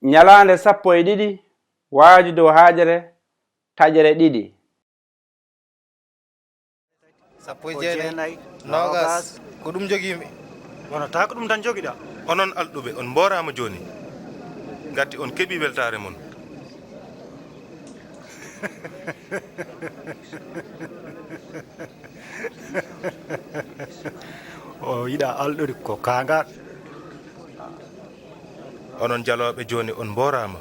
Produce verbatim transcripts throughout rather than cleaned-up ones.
Ñalaande sappo e ɗiɗi, waaju dow haaƴere, taƴere ɗiɗi. Sappo e jeenayi, noogas. Ko ɗum jogiimi. Wonata ko ɗum tan jogiɗa. Onon alɗuɓe, on mbooraama jooni. Ngati on keɓii weltaare mon. O yiɗa alɗude ko kaangal. Onon jalooɓe jooni on mbooraama.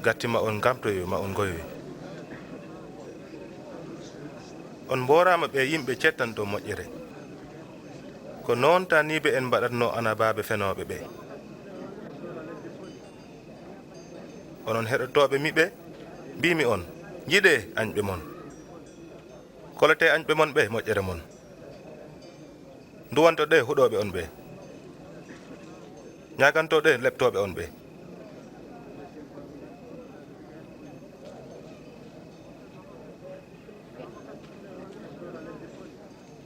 Gatti ma on ngamtoyo, ma on ngoyoy. On mbooraama ɓe yimɓe cettanɗo moƴƴere. Ko noon taaniiɓe en mbaɗatno anabaaɓe fenooɓe ɓe. Onon heɗotooɓe mi ɓe, mbiimi on, njiɗee añɓe mon. Kolotee añɓe mon ɓe moƴƴere mon. Nduwantoɗee huɗooɓe on ɓe. Ñaagantoɗee leɓtooɓe on ɓe.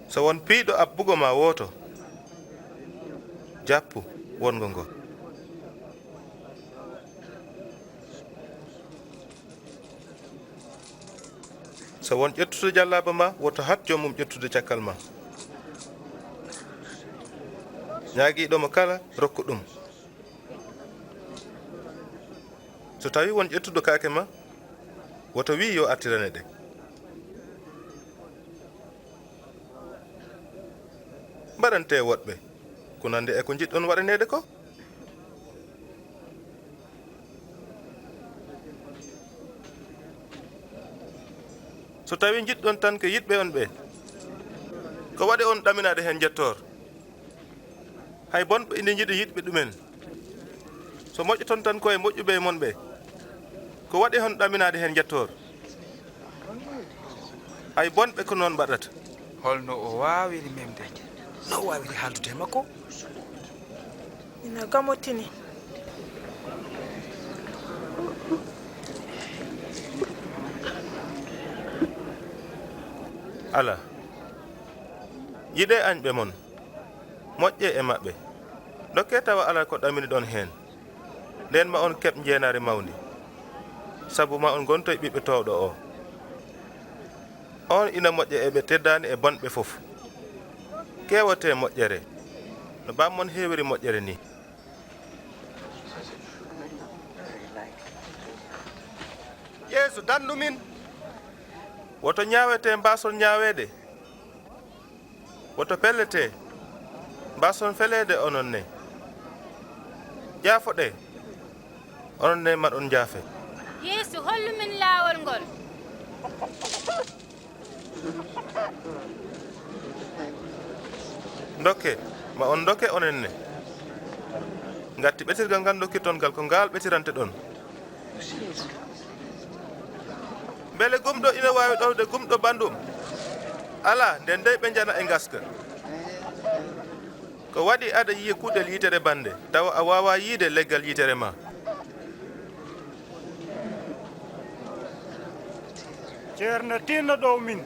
So won piiɗo abbugo ma wooto, jappu wongo ngo. So won ƴettude jallaaba ma, woto haɗ joom mum ƴettude cakkal ma. Ñaagiiɗo mo kala, rokku ɗum. So tawii won ƴettuɗo kaake ma, woto wii yo artirane ɗe. Mbaɗantee woɗɓe ko nanndi e ko njiɗɗon waɗaneede ko. So tawii njiɗɗon tan ko yiɗɓe on ɓe, ko waɗi on ɗaminaade heen njettoor? Hay bonɓe ina njiɗi yiɗɓe ɗumen. So moƴƴoton tan ko e moƴƴuɓe e mon ɓe, ko waɗi on ɗaminaade heen njettoor? Hay bonɓe ko noon mbaɗata. Holno o waawiri memde? No o waawiri haaldude e makko? Ina gamotini. Alaa. Yiɗee añɓe mon. Moƴƴee e maɓɓe. Ndokkee tawa alaa ko ɗaminiɗon heen. Ndeen ma on keɓ njeenaari mawndi. Sabu ma on ngontoy ɓiɓɓe toowɗo o. On ina moƴƴa e ɓe teddaani e bonɓe fof. Keewotee moƴƴere, no baam mon heewiri moƴƴere ni. Yeesu, dandu min. Woto ñaawetee mbaason ñaaweede. Woto pelletee, mbaason feleede onon ne. Jaafoɗee, onon ne maɗon njaafe. Yeesu, hollu min laawol ngol. Ndokke, ma on ndokke onon ne. Ngatti ɓetirgal ngal ndokkirton ngal, ko ngaal ɓetirante ɗon. Mbele gumɗo ina waawi ɗowde gumɗo banndum? Alaa, nden dey ɓe njana e ngaska. Ko waɗi aɗa yiya kuɗel yitere bannde, tawa a waawaa yiyde leggal yitere ma? Ceerno, tinno ɗo min.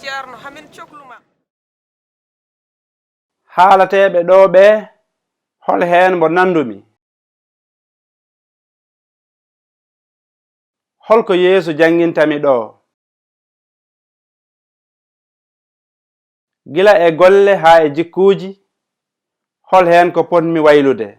Ceerno, hamin coklu ma. Haalateeɓe ɗoo ɓee, hol heen mbo nanndumi? Hol ko Yeesu janngintami ɗoo? Gila e golle haa e jikkuuji, hol heen ko potmi waylude?